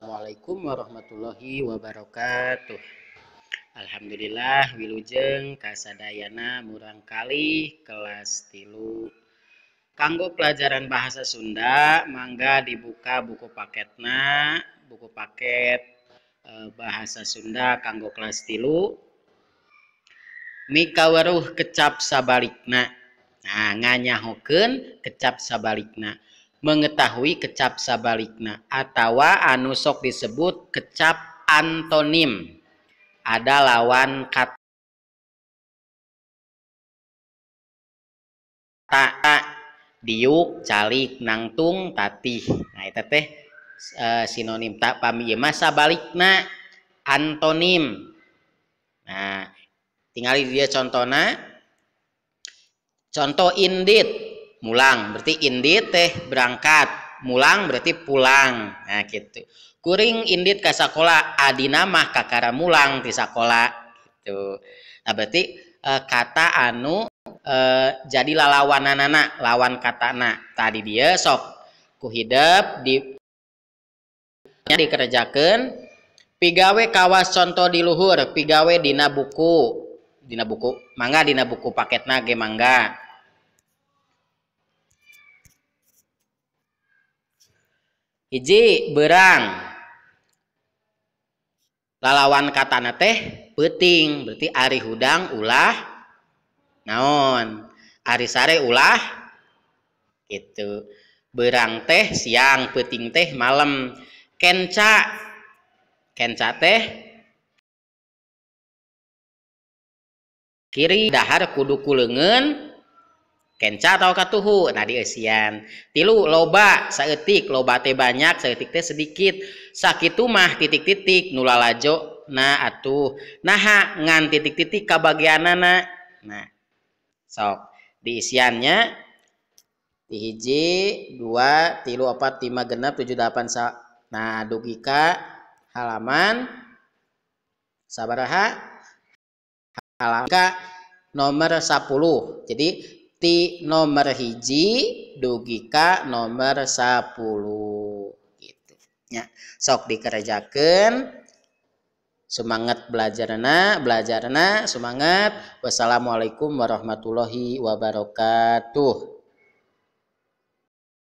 Assalamualaikum warahmatullahi wabarakatuh. Alhamdulillah wilujeng kasadayana murangkalih kelas 3. Kanggo pelajaran bahasa Sunda mangga dibuka buku paketna, buku paket bahasa Sunda kanggo kelas 3. Mikaweruh kecap sabalikna. Nah, nganyahokeun kecap sabalikna, mengetahui kecap sabalikna atawa anu sok disebut kecap antonim. Ada lawan kata diuk, calik, nangtung, tatih. Nah, eta teh sinonim tak pami ieu mah sabalikna antonim. Nah, tingali dia contona. Contoh indit mulang, berarti indit teh berangkat, mulang berarti pulang. Nah, gitu. Kuring indit ka sakola, adina mah kakara mulang ti sakola gitu. Nah, berarti kata anu jadi lalawananana, lawan katana. Tadi dia sok ku hidep di dikerjakeun pigawe kawas contoh di luhur, pigawe dina buku. Dina buku, mangga dina buku paketna ge mangga. Hiji berang, lalawan katana teh peuting, berarti ari hudang ulah naon, ari sare ulah gitu. Berang teh siang, peuting teh malam. Kenca, kenca teh kiri, dahar kudu ku leungeun kenca atau katuhu. Nah, dieusian. Tilu loba saeutik, loba teh banyak, saeutik teh sedikit. Sakitu mah titik-titik nu lalajo na atuh. Naha ngan titik-titik kabagianana. Nah, sok diisiannya di hiji, 2, 3, 4, 5, 6, 7, 8. Nah, dugi ka halaman sabaraha? Halaman ka nomor 10. Jadi ti nomor 1 dugi ka nomor 10 gitu nya. Sok dikerjakeun. Semangat belajarna, belajarna semangat. Wassalamualaikum warahmatullahi wabarakatuh.